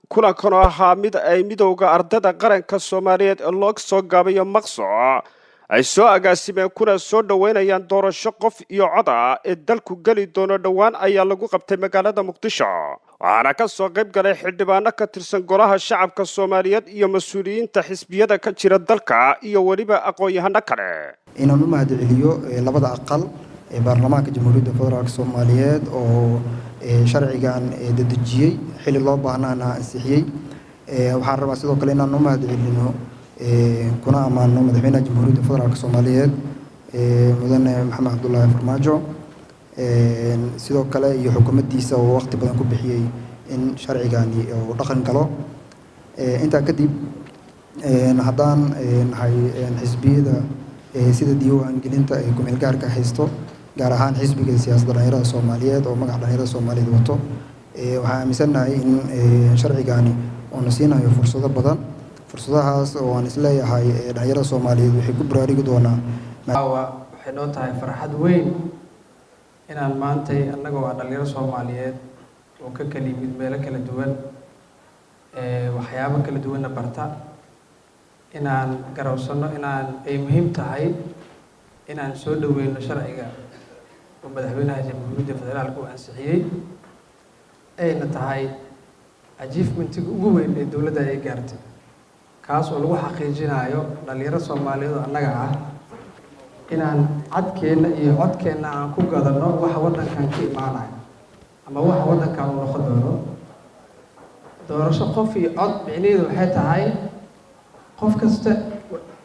Kulankan oo ahaa mid ay Midowda Ardada Qaranka Soomaaliyeed ee loo soo gaabayo MAQSO ay soo agaasimeen kuna soo dhoweynayaan doorasho qof iyo cod ah ee dalku geli doono dhowaan ayaa lagu qabtay magaalada Muqdisho, waxaana ka soo qayb galay xildhibaano ka tirsan Golaha Shacabka Soomaaliyeed iyo mas-uuliyiinta xisbiyada ka jira dalka iyo weliba aqoon-yahano kale. Inaan u mahadceliyo labada aqal ee baarlamaanka Jamhuuriyadda Federaalka Soomaaliyeed oo sharcigan dedejiyey, xilli loo baahnaana ansixiyey. Waxaan rabaa sidoo kale inaan u mahadcelino kuna ammaano Madaxweynaha Jamhuuriyadda Federaalka Soomaaliyeed, Mudane Maxamed Cabdulaahi Farmaajo, sidoo kale iyo xukuumaddiisa oo waqti badan ku bixiyey in sharcigani uu dhaqan galo. Intaa kadib, haddaan nahay xisbiyada sida diiwaangelinta ay kumeel gaarka haysto, gaar ahaan Xisbiga Siyaasadda Dhalinyarada Soomaaliyeed oo magaca Dhalinyarada Soomaaliyeed wato, waxaan aaminsannahay in sharcigani uuna siinayo fursado badan, fursadahaas oo aan isleeyahay dhalinyarada Soomaaliyeed waxay ku baraarugi doonaa. Caawa waxay noo tahay farxad weyn inaan maantay annagoo ah dhalinyaro Soomaaliyeed oo ka kala yimid meelo kala duwan, waxyaabo kala duwanna barta, inaan garowsano inaan ay muhiim tahay inaan soo dhoweyno sharciga oo Madaxweynaha Jamhuuriyadda Federaalka uu ansixiyey, ayna tahay achievementiga ugu weyn ee dowladda ay gaartay, kaas oo lagu xaqiijinayo dhalinyaro Soomaaliyeed oo annaga ah inaan cadkeenna iyo codkeenna aan ku gadanno waxa waddankan ka imaanayo ama waxa waddankan uu noqon doono. Doorasho qof iyo cod micnaheedu waxay tahay qof kasta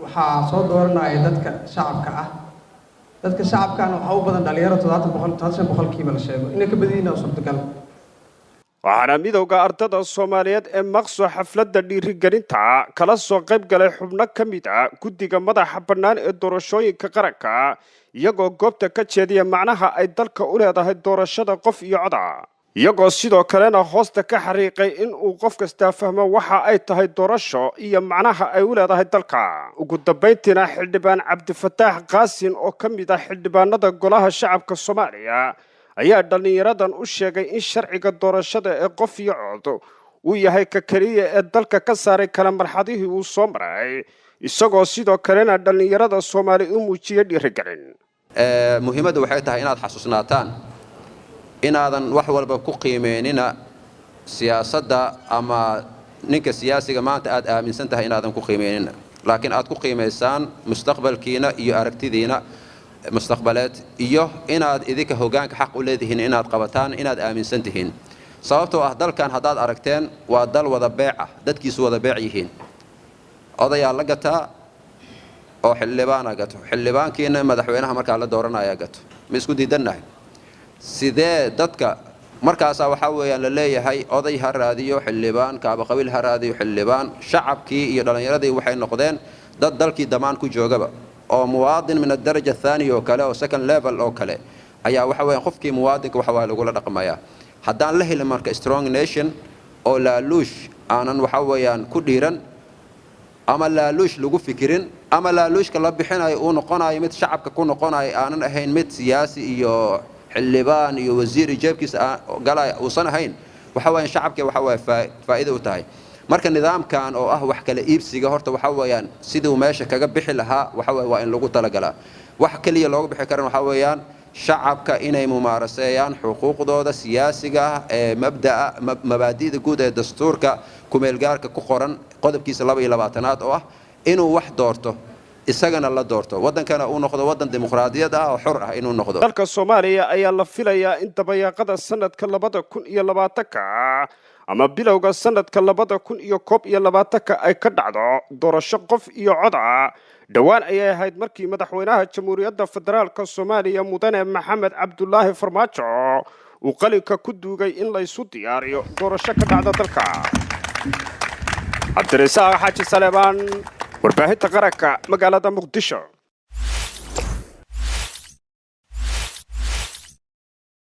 waxaa soo dooranaya dadka shacabka ah. Dadka shacabkana waxaa u badan dhalinyaro, 70 boqol, 75% la sheego inay ka badan yihiin oo suurtagal. Waxaana Midowda Ardada Soomaaliyeed ee MAQSO xafladda dhiirigelinta kala soo qayb galay xubno ka mid ah guddiga madaxa bannaan ee doorashooyinka qaranka, iyagoo goobta ka jeediya macnaha ay dalka u leedahay doorashada qof iyo coda, iyagoo sidoo kalena hoosta ka xariiqay in uu qof kastaa fahmo waxa ay tahay doorasho iyo macnaha ay u leedahay dalka. Ugu dambayntiina, Xildhibaan Cabdifataax Qaasin oo ka mid ah xildhibaanada Golaha Shacabka Soomaaliya ayaa dhallinyaradan u sheegay in sharciga doorashada ee qof iyo cod uu yahay ka keliya ee dalka ka saaray kala marxadihii uu soo maray, isagoo sidoo kalena dhallinyarada Soomaali u muujiyey dhiirigelin. Muhiimadda waxay tahay inaad xasuusnaataan inaadan wax walba ku qiimeynina siyaasadda ama ninka siyaasiga maanta aad aaminsan tahay inaadan ku qiimeynina, laakiin aad ku qiimaysaan mustaqbalkiina iyo aragtidiina mustaqbaleed iyo inaad idinka hogaanka xaq u leedihiin inaad qabataan, inaad aaminsan tihiin. Sababtoo ah dalkan haddaad aragteen waa dal wada beec ah, dadkiisu wada beec yihiin. Odayaa la gataa oo xildhibaana gato, xildhibaankiina madaxweynaha markaa la dooranaya gato. Ma isku diidannahay? Sidee dadka markaasaa waxaa weeyaan la leeyahay oday ha raadiyo xildhibaan, kaaba qabiil ha raadiyo xildhibaan. Shacabkii iyo dhallinyaradii waxay noqdeen dad dalkii damaan ku joogaba oo muwaadin min adaraja athaaniya oo kale oo second level oo kale ayaa waxa weeyaan qofkii muwaadinka waxa waa lagula dhaqmayaa. Haddaan la helin marka strong nation oo laaluush aanan waxa weeyaan ku dhiiran ama laaluush lagu fikirin ama laaluushka la bixinayo uu noqonayo mid shacabka ku noqonayo, aanan ahayn mid siyaasi iyo xildhibaan iyo wasiir iyo jeebkiisa galaya uusan ahayn, waxa weeyaan shacabka waxa waye faa'iido u tahay. Marka nidaamkan oo ah wax kala iibsiga horta waxa weeyaan siduu meesha kaga bixi lahaa waxa weeye waa in lagu talagalaa. Wax keliya looga bixi karan waxa weeyaan shacabka inay mumaaraseeyaan xuquuqdooda siyaasiga ah ee mabda'a mabaadi'da guud ee dastuurka kumeelgaarka ku qoran qodobkiisa 22aad oo ah inuu wax doorto, isagana la doorto, waddankana uu noqdo waddan dimuqraadiyad ah oo xor ah inuu noqdo. Dalka Soomaaliya ayaa la filayaa in dabayaaqada sanadka 2020ka ama bilowga sanadka 2021ka ay ka dhacdo doorasho qof iyo cod ah. Dhowaan ayay ahayd markii Madaxweynaha Jamhuuriyadda Federaalka Soomaaliya, Mudane Maxamed Cabdulaahi Farmaajo, uu qalinka ku duugay in laysu diyaariyo doorasho ka dhacda dalka. Cabdirasaaq Xaaji Saleebaan, Warbaahinta Qaranka, magaalada Muqdisho.